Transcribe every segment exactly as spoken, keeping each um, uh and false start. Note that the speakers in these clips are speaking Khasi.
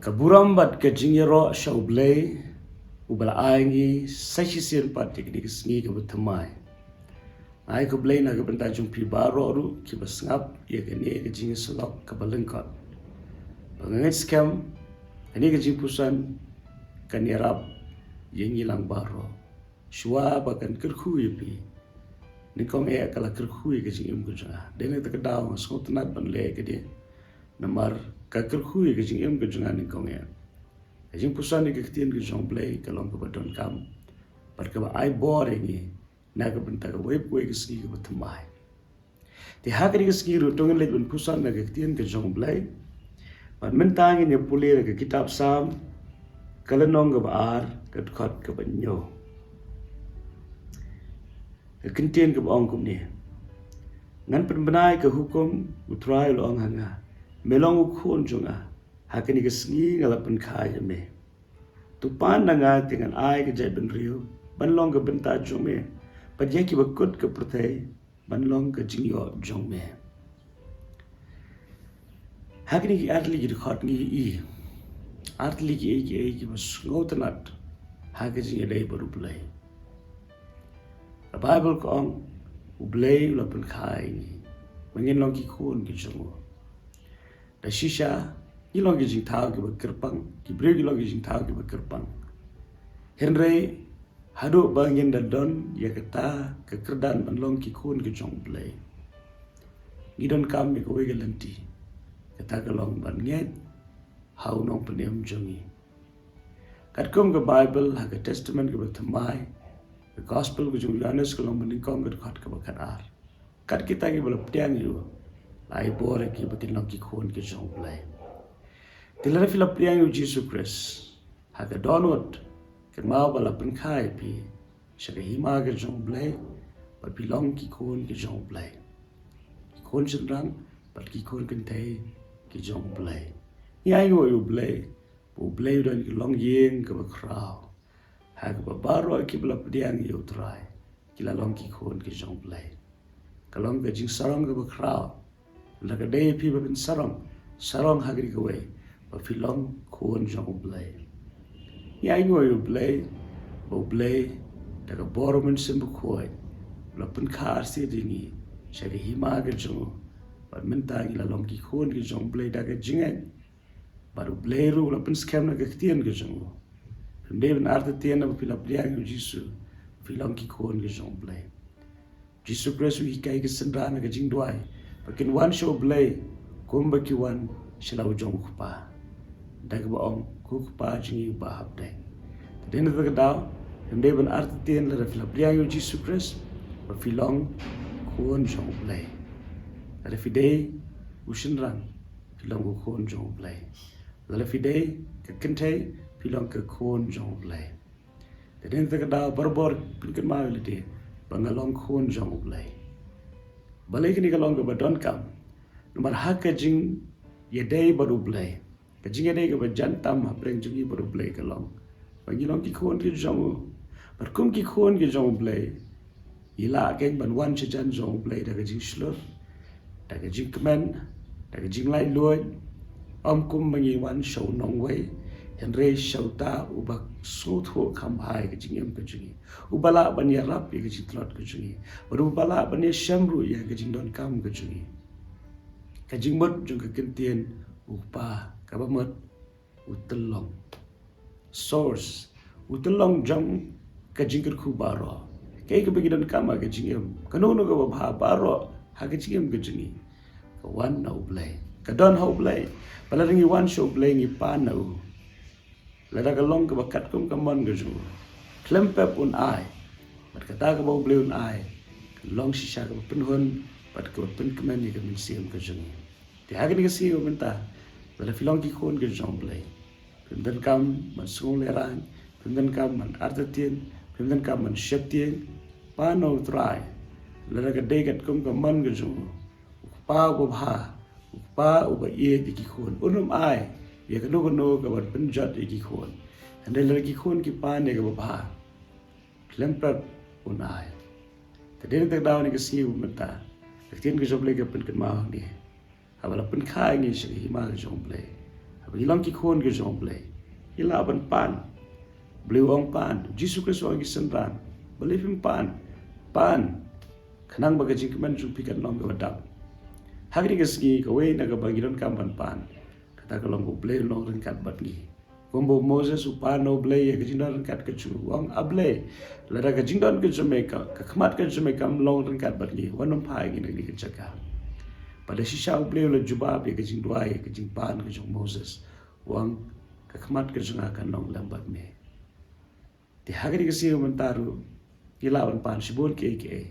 Ka burom bad ka jingïaroh sha U Blei, uba la ai ngi sa shisien pat ïa kane ka sngi kaba thymmai. Ai khublei na ka bynta jong phi baroh ruh kiba sngap ïa kane ka jingïasyllok kaba lyngkot. Ba nga ngeit skhem, kane ka jingpuson kan ïarap ïa ngi lang baroh. Shuwa ba kan kyrkhu ïa phi, nyngkong eh ka la kyrkhu ïa ka jingim ka jong nga. Dei na kata ka daw nga sngewtynnat ban leh ïa kane. Namar ka kyrkhu ïa ka jingim ka jong nga nyngkong eh. Ka jingpuson ïa ka ktien ka jong U Blei ka long kaba donkam bad kaba ai bor ïa ngi na ka bynta kawei pa kawei ka sngi kaba thymmai. Te ha kane ka sngi ruh to ngin leit ban puson na ka ktien ka jong U Blei. Bad mynta ngin ïa pule na ka kitab Salm, ka lynnong kaba ar, ka dkhot kaba hynñiew. Ka ktien kaba ong kumne: Ngan pynbna ïa ka hukum U Trai u la ong ha nga, me long u khun jong nga. Ha kane ka sngi nga la pynkha ïa me. To pan na nga te ngan ai ka jaitbynriew ban long ka bynta jong me, bad ïa kiba kut ka pyrthei ban long ka jingïoh jong me. Ha kine ki artylli ki dkhot ngi ïohi artylli kiei kiei kiba sngewtynnat ha ka jingïadei bad U Blei. Ka Baibl ka ong, U Blei u la pynkha ïa ngi ba ngin long ki khun ki jong u. Da shisha ngi long ki jingthaw kiba kyrpang, ki briew ki long ki jingthaw kiba kyrpang. Hynrei haduh ba ngin da don ïa kata ka kyrdan ban long ki khun ki jong U Blei, ngi donkam ïa kawei ka lynti, kata ka long ban ngeit ha U Nongpynim jong ngi. Katkum ka Baibl, ha ka Testament kaba thymmai, ka Gospel ka jong u Ïoannis ka long banyngkong ka dkhot kaba khatar. Kat kita kiba la pdiang ïa u, la ai bor ïa ki ba kin long ki khun ki jong U Blei. Te lada phi la pdiang ïa u Jisu Khrist ha ka dohnud, kynmaw ba la pynkha ïa phi sha ka hima ka jong U Blei, ba phi long ki khun ki jong U Blei. Ki khun shynrang bad ki khun kynthei ki jong U Blei. Ngi ainguh ïa U Blei ba U Blei u don ka longïing kaba khraw, ha kaba baroh kiba la pdiang ïa U Trai ki la long ki khun ki jong U Blei. Ka long ka jingsarong kaba khraw. Lada ka dei ïa phi ba phin sarong, sarong ha kane kawei ba phi long khun jong U Blei. Ngi ainguh ïa U Blei ba U Blei da ka bor U Mynsiem Bakhuid u la pynkha arsien ïa ngi sha ka hima ka jong u. Bad mynta ngi la long ki khun ki jong U Blei da ka jingngeit. Bad U Blei ruh u la pynskhem na ka ktien ka jong u. Phim dei ban artatien ba phi la pdiang ïa u Jisu phi long ki khun ki jong U Blei. Jisu Khrist u hikai ki synran ha ka jingduwai ba kin wan sha U Blei kumba ki wan sha la u jong U Kpa, da kaba ong, Ko Kpa jong ngi uba ha bneng. Te dei na kata ka daw, phim dei ban artatien lada phi la pdiang ïa u Jisu Khrist ba phi long khun jong U Blei. Lada phi dei u shynrang, phi long u khun jong U Blei. Lada phi dei ka kynthei, phi long ka khun jong U Blei. Te dei na kata ka daw, barabor pynkynmaw ïa lade ba nga long khun jong U Blei. Balei kane ka long kaba donkam? Namar ha ka jingïadei bad U Blei, ka jingïadei kaba jan tam hapdeng jong ngi bad U Blei ka long ba ngi long ki khun ki jong u. Bad kum ki khun ki jong U Blei, ngi lah kein ban wan shajan jong U Blei da ka jingshlur, da ka jingkmen, da ka jinglaitluid, ym kumba ngi wan sha u nongwei, hynrei sha uta uba sngewthuh kham bha ïa ka jingim ka jong ngi, uba lah ban ïarap ïa ka jingtlot ka jong ngi, bad uba lah ban ïashem ruh ïa ka jingdonkam ka jong ngi. Ka jingmut jong ka ktien u Kpa kaba mut u tyllong. Source, u tyllong jong ka jingkyrkhu baroh. Kaei kaba ngi donkam ha ka jingim, kano kano kaba bha baroh ha ka jingim ka jong ngi, ka wan na U Blei, ka don ha U Blei. Bad lada ngi wan sha U Blei ngi pan na u, lada ka long kaba katkum ka mon ka jong u, khlem pep un ai. Bad kata kaba U Blei un ai ka long shisha kaba pynhun bad kaba pynkmen ïa ka mynsiem ka jong ngi. Te ha kane ka sngi mynta, lada phi long ki khun ki jong U Blei, phim donkam ban sngewlehraiñ, phim donkam ban artatien, phim donkam ban sheptieng. Pan na U Trai, lada ka dei katkum ka mon ka jong u. U Kpa uba bha, u Kpa uba ïeit ïa ki khun, un ym ai ïa kano kano kaban pynjot ïa ki khun. Hynrei lada ki khun ki pan ïa kaba bha, khlem pep un ai. Te dei na kata ka daw ha kane ka sngi mynta, ka ktien ka jong U Blei ka pynkynmaw hangne, haba la pynkha ïa ngi sha ka hima ka jong U Blei, ha Ba ngi long ki khun ki jong U Blei, ngi lah ban pan. U Blei u ong pan, Jisu Khrist u ong ïa ki synran, balei phim pan? Pan, khnang ba ka jingkmen jong phi kan long kaba dap. Ha kane ka sngi kawei na kaba ngi donkam ban pan, kata ka long ba U Blei un long ryngkat bad ngi. Kumba u Moses u pan na U Blei ïa ka jingdon ryngkat ka jong u, u ong, A Blei, lada ka jingdon ka jong me, ka khmat ka jong me kam long ryngkat bad ngi, wat nym phah ïa ngi na kane ka jaka. Bad da shisha U Blei u la jubab ïa ka jingduwai, ïa ka jingpan ka jong u Moses, u ong, ka khmat ka jong nga kan long lem bad me. Te ha kane ka sngi mynta ruh, phi lah ban pan shibun kiei kiei.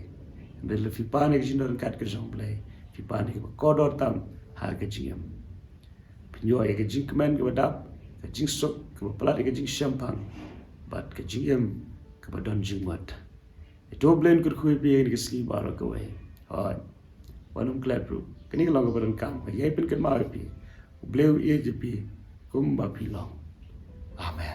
Hynrei lada phi pan ïa ka jingdon ryngkat ka jong U Blei, phi pan ïa kaba kordor tam ha ka jingim. Phin ïoh ïa ka jingkmen kaba dap, ka jingsuk kaba palat ïa ka jingshemphang, bad ka jingim kaba don jingmut. Ïa to U Blei un kyrkhu ïa phi ha kane ka sngi baroh kawei. Hooid. Wat nym klet ruh. Kane ka long kaba donkam, ka ïai pynkynmaw ïa phi. U Blei u ïeit ïa phi kumba phi long. Amen.